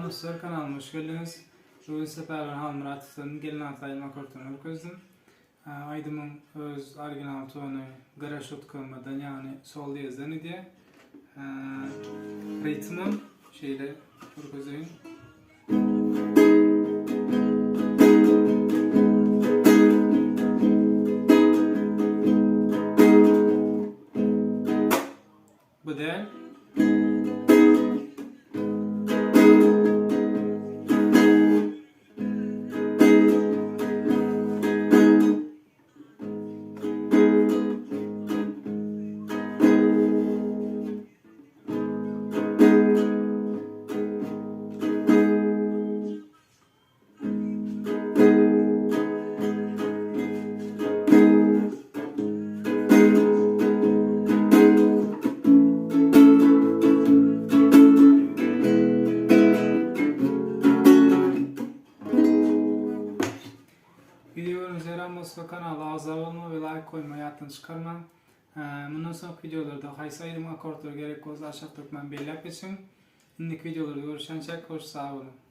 Salam dostlar kanalyma hoş geldiňiz. Bugün size Pälwan Halmyratowdan Gelin atly aýdym akkordyny görkezdim. Aýdymyň öz original tony Gara şotkamadan ýagny sol diýezden idýär. Ritmem şeýle görkezeýin. Bu däl. Video görüňiz ýaran bolsa kanala agza bolmagy we laýk goýmagy ýatdan çykarmaň. Mundan soňky wideolarda haýsy aýdym akordlary gerek bolsa aşakda hökman belläp geçiň. Indiki wideolarda görüşýänçäk hoş sag boluň.